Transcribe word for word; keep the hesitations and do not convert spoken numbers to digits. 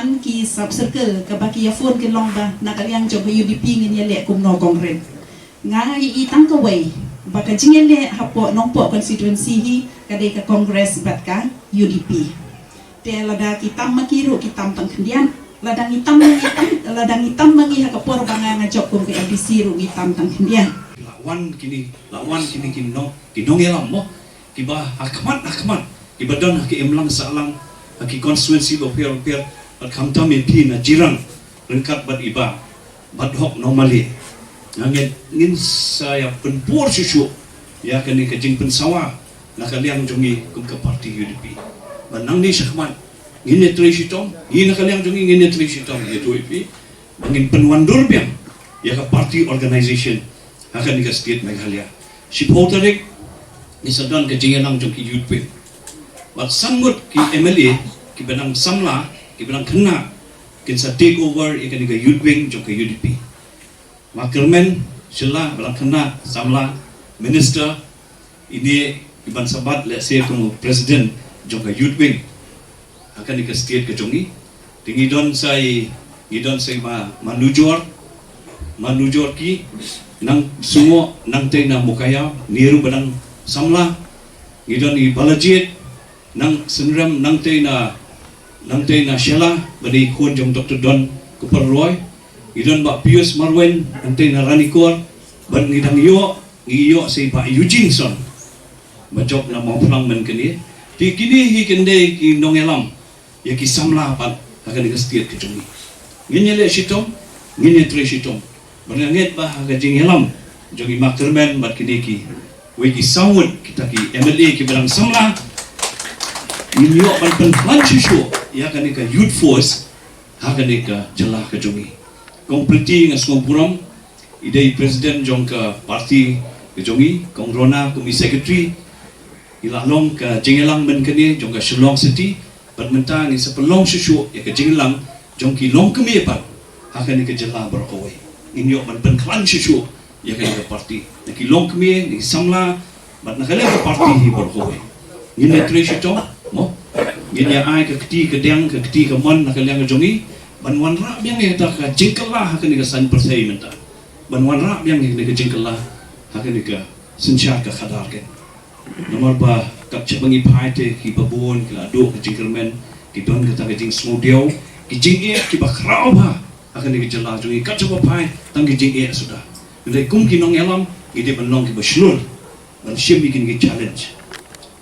Ki sub circle kaba ki ïa phone ki long ba na ka liang jong ka U D P ngin ïaleh kumno Congress. Nga ïa i tang kawei ba ka jingïaleh hapoh Nongpoh constituency hi ka dei ka Congress bad ka U D P. Te lada ki tam ma ki ruh ki tam tang khyndiat. Lada ngi tam ma ngi tam, lada ngi tam ma ngi ha ka por ba nga nga jop kum ka M D C ruh ngi tam tang khyndiat. La wan kini, la wan kini ki nong, ki nongïalam mo. Kiba ha khmat ha khmat, kiba don ha ki imlang sahlang, ha ki constituency bapher bapher, bad khamtam ïa phi na Jirang, ryngkat bad i Bah Hok Nongmali. Nga ngeit ngin sa ïa pynpur shuh shuh ïa kane ka jingpynsawa na ka liang jong ngi kum ka party U D P. Bad nangne shakhmat ngin ïa trei shitom, ngi na ka liang jong ngi ngin ïa trei shitom ïa u I P. Ba ngin pynwandur biang ïa ka party organization ha kane ka state Meghalaya. Shiphew tarik ngi sa don ka jingïalang jong ki youth wing. Bad san ngut ki M L A kiba dang samla, kiba dang khynnah, kin sa take over ïa kane ka youth wing jong ka U D P. Ma Kyrmen Shylla ba dang khynnah samla minister, ine i ban sa bat lehse kum u president jong ka youth wing ha kane ka state ka jong ngi. Te ngi don sa i, ngi don sa i ma, ma Nujor, ma Nujor ki nang Sungo, nangtei na Mowkaiaw, ne ruh ba dang samla. Ngi don i Balajied nang Synrem, nangtei na, nangtei na Shella, ba dei khun jong Doctor Don Kupar Roy. Ngi don Bah Pius Marwein nangtei na Ranikor, bad ngi dang ïoh, ngi ïoh sa i Bah Eugene Son ba jop na Mawphlang mynne. Te kine hi kin dei ki nongïalam ïa ki samla pat ha kane ka state ka jong ngi. Ngin ïaleh shitom, ngin ïa trei shitom. Bad nga ngeit ba ha ka jingïalam jong i Ma Kyrmen bad kine kiwei ki saw ngut kita ki M L A kiba dang samla, ngin ïoh ban pynkhlaiñ shuh shuh ïa kane ka youth force ha kane ka jylla ka jong ngi. Kong Pretty nga sngewburom, i dei president jong ka party ka jong ngi, Kong Rona kum i secretary. Ngi la long ka jingïalang mynne jong ka Shillong City, bad mynta ngin sa pynlong shuh shuh ïa ka jingïalang jong ki longkmie pat ha kane ka jylla baroh kawei. Ngin ïoh ban pynkhlaiñ shuh shuh ïa kane ka party na ki longkmie, na ki samla, bad na ka liang ka party hi baroh kawei. Ngin ïa trei shitom mo, ngin ïa ai ka kti ka diang, ka kti ka mon na ka liang ka jong ngi, ban wanrah biang ïa kata ka jingkylla ha kane ka saiñ pyrthei mynta, ban wanrah biang ïa kane ka jingkylla ha kane ka synshar ka khadar keiñ. Namar ba kat shaba ngi phai te kiba bun ki la duh ka jingkyrmen, ki don kata ka jingsngewdiaw, ki jingeh kiba khraw bha ha kane ka jylla jong ngi. Kat shaba phai tang ki jingeh suda. Hynrei kum ki nongïalam ngi dei ban long kiba shlur ban shim ïa kine ki challenge.